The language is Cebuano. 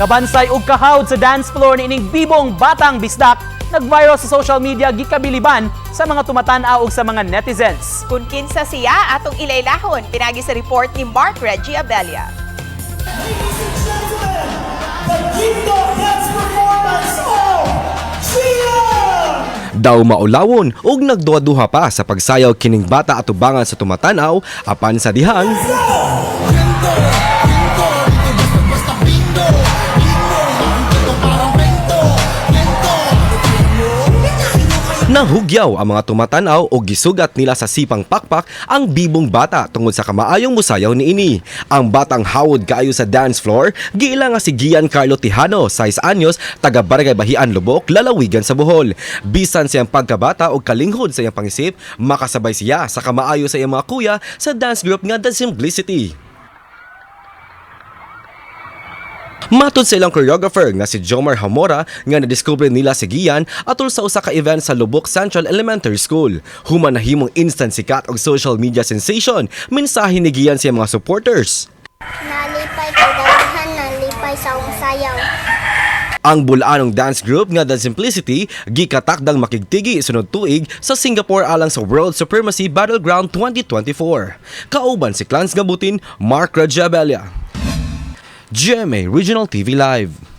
Kabansay ug kahawd sa dance floor niining bibong batang bisdak, nag-viral sa social media, gikabiliban sa mga tumatan-aw ug sa mga netizens. Kung kinsa siya, atong ilaylahon pinagi sa report ni Mark Reggie Abella. Ladies and gentlemen, the Ginto Dance Performance of Gian! Daw maulawon ug nagduha-duha pa sa pagsayaw kining bata atubangan sa tumatan-aw, apan sa dihang nahugyaw ang mga tumatanaw o gisugat nila sa sipang pakpak ang bibong bata tungod sa kamaayong musayaw niini. Ang batang hawod kaayo sa dance floor, giila nga si Gian Carlo Tijano, 6 anyos, taga Barangay Bahian Lubok, lalawigan sa Bohol. Bisan siyang pagkabata o kalinghod sa iyang pangisip, makasabay siya sa kamaayo sa iyang mga kuya sa dance group nga The Simplicity. Matod sa ilang choreographer nga si Jomar Hamora nga nadiskubre nila si Gian atol sa usa ka event sa Lubok Central Elementary School. Human nahimong instant sikat og social media sensation, mensahe ni Gian sa iyang mga supporters. Nalipay kay daghan, nalipay sa akong sayaw. Ang bulanong dance group nga The Simplicity gikatakdang makigtigi sunod tuig sa Singapore alang sa World Supremacy Battleground 2024. Kauban si Clans Gabutin, Mark Rajabella. GMA Regional TV Live.